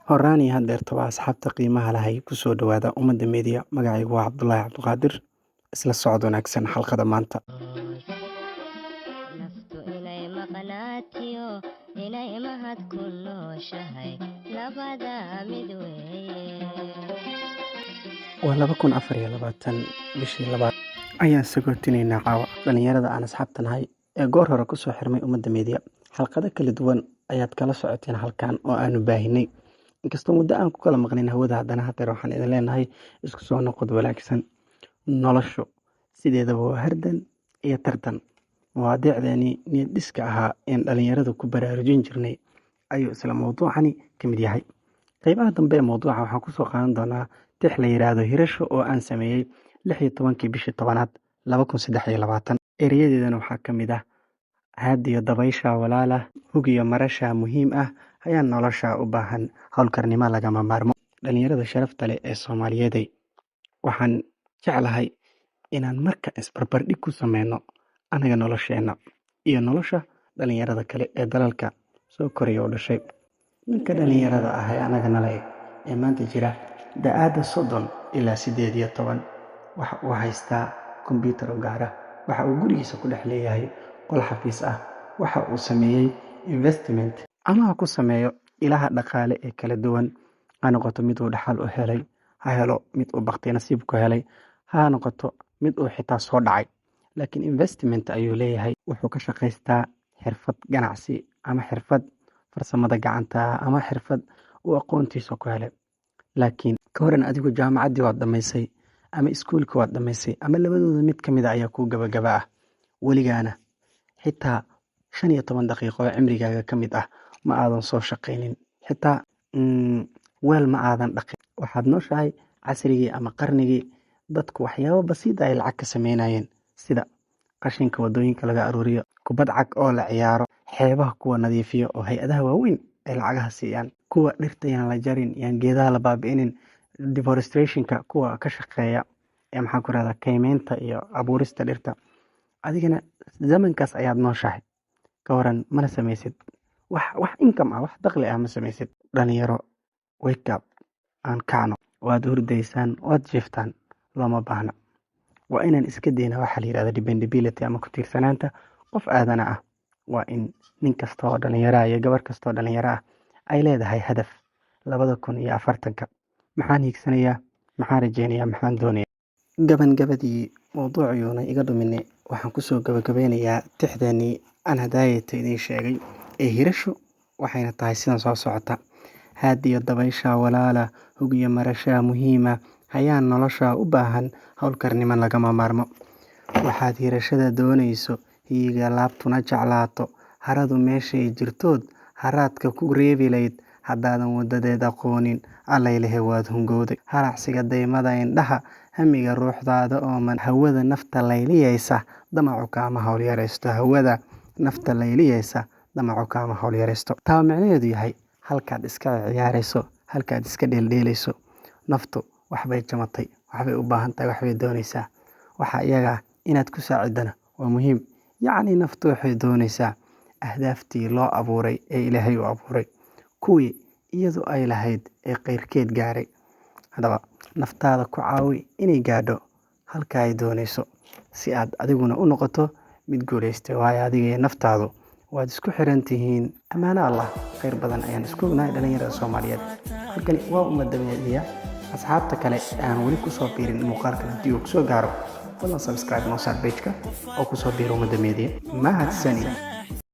Horaan iyo haddeertaba, asxaabta qiimaha lahay, kusoo dhawaada Ummadda Media. Magacaygu waa Cabdulaahi Cabdiqaadir. Isla socod wanaagsan xalqada maanta. Naftu inay maqnaatiyo inay mahad ku nooshahay, labada mid weeye. Waa 2024, bishii labaad ayaan sagootinaynaa caawa. Dhalinyarada aan asxaabta nahay ee goor hore kusoo xirmay Ummadda Media, xalqado kala duwan ayaad kala socoteen halkan oo aanu baahinay. Inkastoo muddo aan ku kala maqnayn hawada, haddana hadeer waxaan idin leenahay isku soo noqod wanaagsan. Noloshu sideedaba waa hardan iyo tartan. Mawaadiicdeeni niyad dhiska ahaa een dhalinyarada ku baraarujin jirnay ayuu isla mawduucani ka mid yahay. Qeybaha dambe ee mawduuca waxaan kusoo qaadan doonaa tix la yiraahdo Hirasho oo aan sameeyey 16-kii bishii 10aad 2023. Ereyadeedana waxaa ka mid ah: haadiyo dabaysha walaala, hugiyo marasha muhiim ah, ayaa nolosha u baahan howlkarnimo lagama maarmo. Dhalinyarada sharafta leh ee Soomaaliyeeday, waxaan jeclahay inaan marka isbarbardhig ku sameyno anaga nolosheenna iyo nolosha dhalinyarada kale ee dalalka soo koraya u dhashay. Ninka dhalinyarada ah ee anaga nala eg ee maanta jira da'aadda 30 ilaa 18 waxa uu haystaa kombyuutar u gaar ah, waxa uu gurigiisa ku dhex leeyahay qol xafiis ah, waxa uu sameeyey investment ama ha ku sameeyo ilaha dhaqaale ee kala duwan, ha noqoto mid uu dhaxal u helay, ha helo mid uu bakti nasiib ku helay, ha noqoto mid uu xitaa soo dhacay, laakiin investment ayuu leeyahay. Wuxuu ka shaqaystaa xirfad ganacsi ama xirfad farsamada gacanta ama xirfad uu aqoontiisa ku helay. Laakiin ka waran adigu? Jaamacaddii waad dhamaysay ama iskuulkii waad dhamaysay ama labadooda mid ka mid a ayaa kuu gabagaba ah, weligaana xitaa 15 daqiiqo oo cimrigaaga ka mid ah ma aadan soo shaqaynin, xitaa weel ma aadan dhaqin. Waxaad nooshahay casrigii ama qarnigii dadku waxyaabo basiid ay lacag ka sameynayeen, sida qashinka wadooyinka laga aruuriyo, kubad cag oo la ciyaaro, xeebaha kuwa nadiifiyo oo hay-adaha waaweyn ay lacagaha siiyaan, kuwa dhirta yaan la jarin, yaan geedaha la baabi'inin, deforestationka kuwa ka shaqeeya ee, maxaan ku rahdaa, kaymeynta iyo abuurista dhirta. Adigana zamankaas ayaad nooshahay. Ka waran? Mana samaysid wax income ah, wax dakhli ah ma samaysid. Dhalinyaro, wake up, aan kacno. Waad hurdaysaan, waad jiiftaan, looma baahna. Waa inaan iska dayna waxaa la yirahda dependability ama ku tiirsanaanta qof aadana ah. Waa in nin kasta oo dhalinyaro ah iyo gabar kasta oo dhalinyaro ah ay leedahay hadaf. 2040-ka maxaan hiigsanayaa? Maxaan rajeynayaa? Maxaan doonayaa? Gabagabadii mawduuciyuuna iga dhuminay, waxaan kusoo gabagabeynayaa tixdanii aan hadaayata idiin sheegay ee Hirasho, waxayna tahay sidan soo socota: haadiyo dabaysha walaala, hugiyo marashaa muhiima, hayaan nolosha u baahan howlkarnimo lagama maarmo. Waxaad hirashada doonayso, hiyiga laabtuna jeclaato, haradu meeshay jirtood haraadka ku reebi layd, haddaadan wadadeed aqoonin, allaylehe waad hungowday. Halacsiga daymada indhaha, hamiga ruuxdaada ooman, hawada nafta layliyeysa damacu kaama howlyaraysto, hawada nafta layliyeysa damacu kaama howlyaraysto. Taa micnaheedu yahay, halkaad iska ciyaarayso, halkaad iska dheeldheelayso, naftu waxbay jamatay, waxbay u baahan tahay, waxbay doonaysaa. Waxa iyaga ah inaad ku saacidana waa muhiim. Yacni naftu waxay doonaysaa ahdaaftii loo abuuray ee Ilaahay u abuuray, kuwii iyadu ay lahayd ee qeyrkeed gaaray. Haddaba naftaada ku caawi inay gaadho halka ay doonayso, si aad adiguna u noqoto mid guulaystay, waayo adiga iyo naftaadu waad isku xiran tihiin. Ammaano Allah, khayr badan ayaan isku ognahay, dhalinyarada Soomaaliyeed. Halkani waa Ummadda Media. Asxaabta kale aan weli kusoo biirin, muuqaalkan haddii uu kusoo gaaro, fadlan subscribe noo saar page-ka oo kusoo biiro Ummadda Media. Mahadsani.